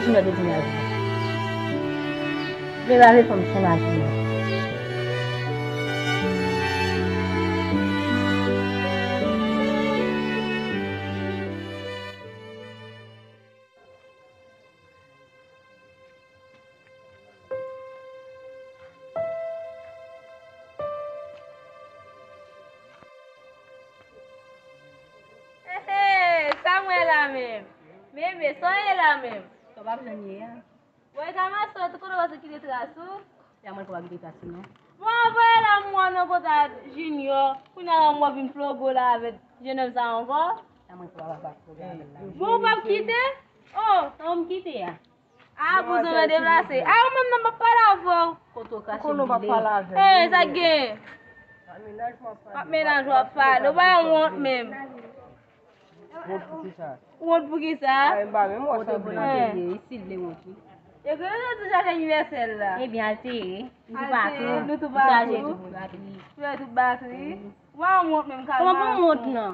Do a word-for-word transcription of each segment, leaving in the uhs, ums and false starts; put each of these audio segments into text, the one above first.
Junior te di m la. Vle lave fanm chan la Junior. Ehe, sa m wè la menm? Meme, sa w ye la menm? Sa w p ap janm ye a. Woy, Kamaso, tout kote w pase kite tras ou. Se a mwen k ap kite tras ou, non. Bon, anvoye la m wè w nan kontak Junior. Kounye a la m wè w vin flogo la avèk jenòm sa ankò. Se a mwen k ap flogo avèk la. Bon, w p ap kite? Oh, an m kite a. Ah, kouzen w deplase. Ah, ou menm nan m ap pale avè w. Kote w kache m vile. Eh, sa k gen? M ap menaj w ap pale. Ou pa wont menm. Wont pou kisa? Wont pou kisa? Ay, m pa menm wè sanble. Kote w vle ye, isi l vle wont wi. E ke yo di chache anivèsè l la? Ebyen, al teye. Nou tou patou. Nou tou patou. Chaje tout batri. Fè tout batri. Wa wont menm kalma. Kòman pou wont nan?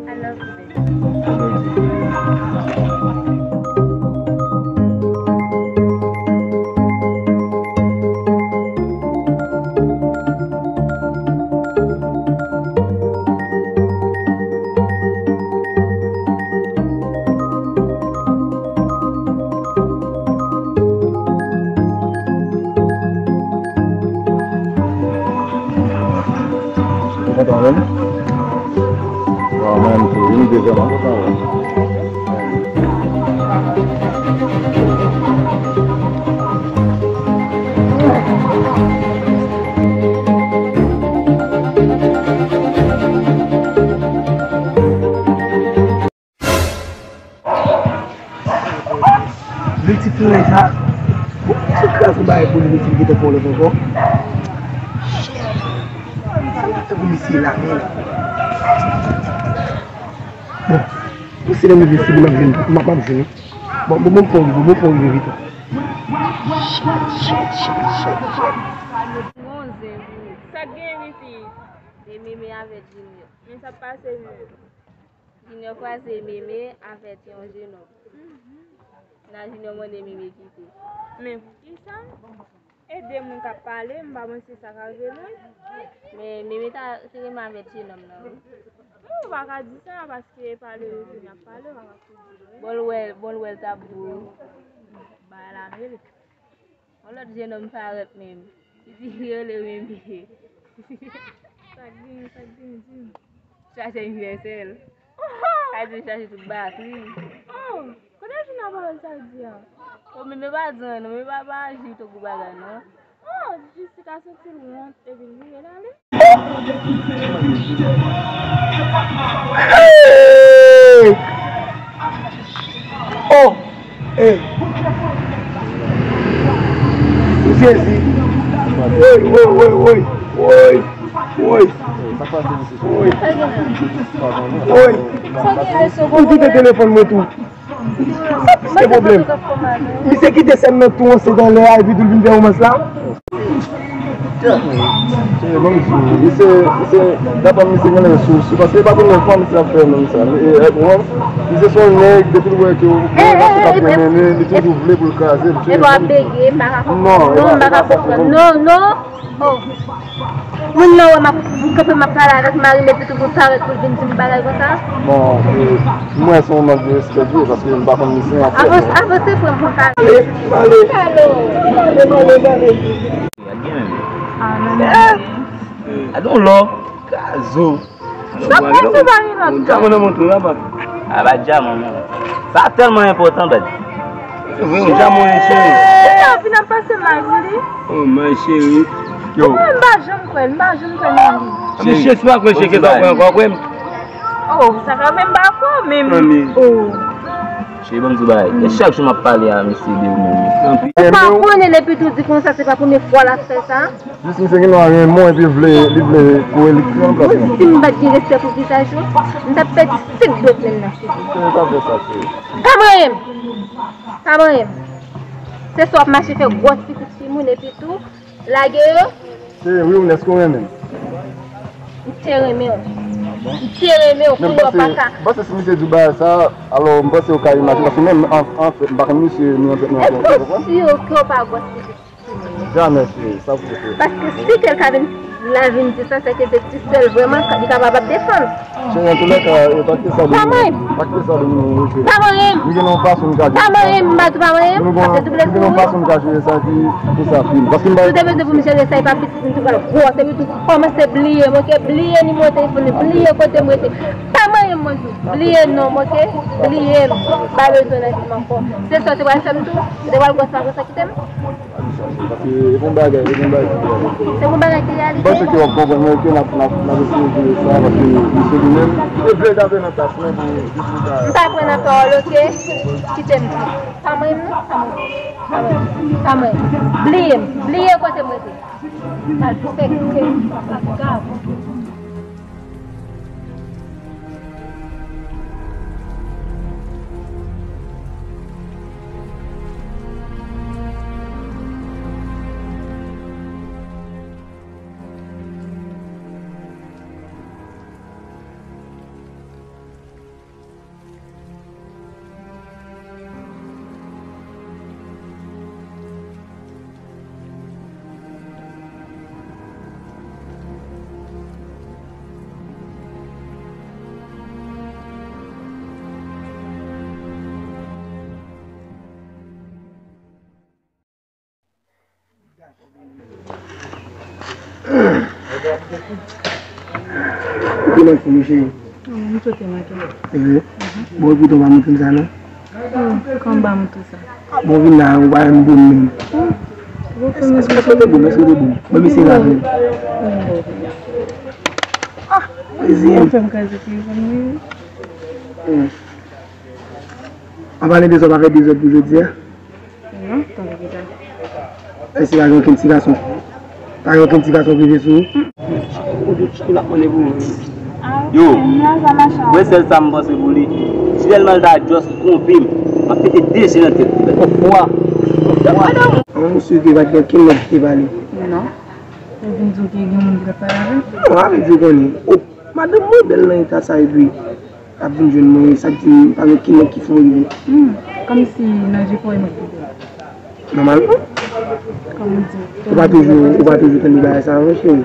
I love you, baby. Ou kontan menm? Waw, mwen menm tou, wi, m te vrèman kontan, wi. Li ti frè sa. Ti kras yon bagay pou li, li gentan fè yon lòt ankò. Sa m ap fè pou misye la menm? Bon, pou si lè m vin, si m ap vin, m ap, m ap vin. Bon, bon, bon, fò rive, bon, fò rive vit. Sa k gen, wi, fi? Se Meme avèk Junior. Men sa k pase menm? Junior kwaze Meme avèk yon jenòm. Nan Junior mande Meme kite. Men poukisa? E de moun k ap pale, m pa panse sa ka rive non. Men Meme ta, se Meme avèk jenòm nan, wi. Non, ou pa ka di sa, paske pale yo vin ap pale, ou pa ka tou di l, wi. Bon, l wè, bon, l wè l t ap di w. Bagay la mele. Yon lòt jenòm parèt menm. Li di li rele Meme. Sa k gen, sa k gen, di m. Chaje anivèsè l. Sa di chaje tout batri. Oh, kote Junior pawòl sa di a? Oh, Meme pa di anyen non, Meme pa, pa aji tankou bagay non. Oh, Jessica santi l wont epi l vire l ale. Hey! Oh! Hey! Jezi! Woy, woy, woy, woy! Woy! Woy! Woy! Woy! Ou kite telefòn mwen tou. Sa ki gen pwoblèm? Misye kite sèn nan tou ansanm anlè a epi tou l vin fè womans la. Misye, misye, dapre misye genlè sou, sou, paske e pa premye fwa misye ap fè menm sa. E, e, bon, misye se yon nèg, depi l wè ke yon gason k ap renmen li, li toujou vle pou l kraze l. E pa bege, m pa ka konprann. Non, non, m pa ka konprann. Non, non. Oh. Moun nan wè m ap, m kanpe m ap pale avèk mari m epi tou pou l parèt pou l vin di m bagay konsa. Bon, e, mwen se yon mank de respè tou, paske m pa konn misye ap fè. Avanse, avanse, frè m, pou pale. Pale, pale, pale, pale, pale. Gade yon lò, kazo. Sa pase pa gen lòt. Yon dyaman nan mont ou la, pa. A, pa dyaman, non. Sa tèlman enpòtan, bèl. Se vre, yon dyaman, wi, cheri. Li ta vin ap pase mal, wi. Oh, my cheri. Yo. Mwen, m pa janm kwè, m pa janm kwè nan li. Cheri. Misye, si w pa kwè, cheri, ke sa w kwè ankò, kwè m. Oh, sa ka fè m pa kwè, men. Oh. E ban m di w bagay. E chak jou m ap pale a misye de ou menm. Ou pa konnen depi tou di konsa, se pa premye fwa l ap fè sa. Jis misye gen dwa renmen w epi vle, li vle pou elik pran plas mwen. Si m pa t gen respè pou vizaj ou, m t ap pèdi sèt dwèt menm nan figi. Misye pa fè sa, cheri. Pa manyen m! Pa manyen m! Se sa w ap mache fè gwòs pitit timoun epi tou, lage yo. Cheri, wi, ou nèske w renmen m? M te renmen w. M te renmen w, kounye a w pa ka. M panse si misye di w bagay sa, alò m panse ou ka imajine, paske menm an, an fèt, m pa konn misye ni an tèt mwen ankò, ou konprann? Èske w si ke w pa gwòs pitit timoun? Jamè, cheri, sa pou w fè. Paske si ke l ka vin la vin di sa, se ke se ti sè l vrèman li kapab ap defann. Cheri, antoulèka, e, pa kite sa domine. Pa kite sa domine w, cheri. Pa manyen m. Nou gen yon fason nou ka jere sa. Pa manyen m, m pa di w pa manyen m. Nou gen yon fason nou ka jere sa ki, ki sa fini. Paske m pa... Si w te bezwen pou m jere sa, e pa pitit m te pral gwòs, epi tou kòmanse bliye m, oke? Bliye nimewo telefòn li, bliye kote m rete. Pa manyen m, mwen di w. Bliye non m, oke? Bliye m. Pa bezwen nan vi m ankò. Se sa w te pral fè m tou? Ou te pral gwòs la konsa kite m? Paske e pou yon bagay, e pou yon bagay ki te ale. Se pou bagay ki te ale. M panse ke w ap konprann mwen, ke n ap, n ap, n ap eseye jere sa, paske misye li menm, e vle l ta pran nan plas mwen pou jis li ta... M pa pran nan pawòl, oke? Kite m di. Pa manyen m non, pa manyen m. Pa manyen m. Pa manyen m. Bliye m. Bliye kote m rete. Malfektè, vagabon. Ou te manke m, cheri. Wi, m tou te manke w. Ehe. Bon, epi tou pa montre m sa, non? Oh, kòman m pa montre w sa? Bon, vin la, ou pa janm bon menm. Oh, èske, èske w te bon? Èske w te bon? Ban m eseye lavi. Ah, plezi. Ou fè m kraze telefòn mwen. Hmm. An pale de sa, w pa fè dezòd pou jodi a? Non, tanpri pita. Èske pa gen okenn ti gason? Pa gen okenn ti gason ki rive sou ou? Ou di w ap mande pou mwen. Yo, mwen sèl sa m panse pou li. Si tèlman l ta just twonpe m, m ap pete de je nan tèt li. Ofwa. An, m sure ke pa t gen okenn nèg ki te pale. Non. Ou vin di w ke gen moun ki t ap pale avè l? Non, avèk di w konnen. Oh, madanm mwen bèl nan eta sa epi ap vin jwenn mwen, sa k di m pa gen okenn nèg ki fè m rive. Hmm, kòmsi nan je kò e mwen ki te. Nòmalman. Kòm ou di. Ou pa toujou, ou pa toujou tande bagay sa, non, cheri.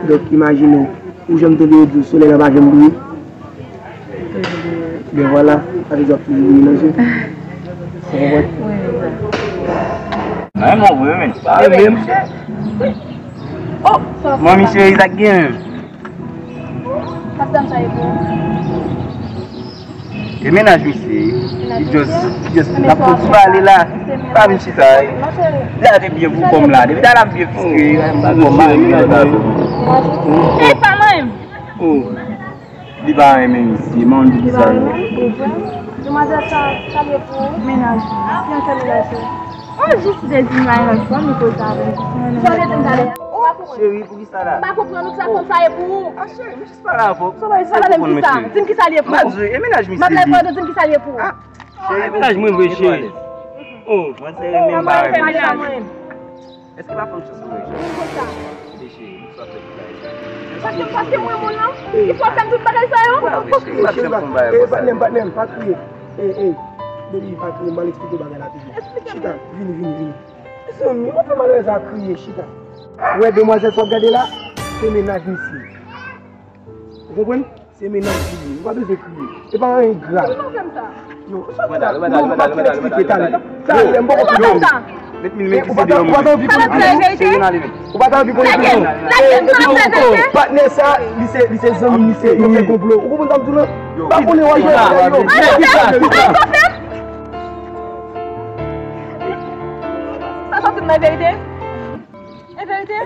Donk, imajine w, ou janm tande yo di w solèy la pa janm brile. Toujou brile. Ben vwala, sa vle di w ap toujou brile nan je. Ou konprann? Wi, wi. Mwen, mwen, wi, wi. Pa menm. Oh, manmi cheri, sa k gen menm? Madam sa e pou ou. E mennaj misye, li just, li just ap fè ti pale la. Pa vin chita. Li la te byen pou kòm la. Depi talè ap byen fiske pou kòm la. E pa mwen menm. Oh. Li pa renmen misye, men ou di sa non. Demwazèl sa, sa l ye pou ou? Mennaj mwen. Ki ansyen mennaj ou? Oh, jis te di m la yon lòt fwa, m koze avè l. Sa w te di m talè a? Oh, cheri, pou ki sa la? M pa konprann ou, sa konn sa ye pou ou. Ah, cheri, m jis pale avè w. Sa w pale menm ki sa? Di m ki sa l ye pou ou. M ap di w, e mennaj misye li. M ap lè pou ou, di m ki sa l ye pou ou. Ah, cheri, e mennaj mwen vre, cheri. Oh. Mwen se renmen m pa renmen. Èske pa fè m chans pou mwen? Konsa. Tande cheri, nou sa fè bagay sa. Paske, paske mwen moun nan, il faut fè m tout bagay sa yo. Cheri, pa fè m fon bagay konsa. Patnè m, patnè m, pa kriye. Ey, ey, baby, pa kriye, m al eksplike w bagay la toujou. Eksplike m. Chita, vini, vini, vini. Mezanmi, w ap fè malerèz la kriye, chita. Ou wè demwazèl sa w ap gade la, se mennaj misye. Ou konprann? Se mennaj li ye, ou pa bezwen kriye. E pa anyen grav. Poukisa w fè m sa? Yo, sa w fè la? M ap, m ap eksplike talè. Talè, m poko fini. Met mil men ki se de yon mouche. Ou pa ta anvi konnen tout. Ou pa ta anvi konnen tout. Lage m, lage m, lage m. Patnè sa, li se, li se zanmi misye, yo fè konplo. Ou konprann sa m di w la? Yo. Pa konnen w a jwe avè yo. Sa soti nan verite? E verite?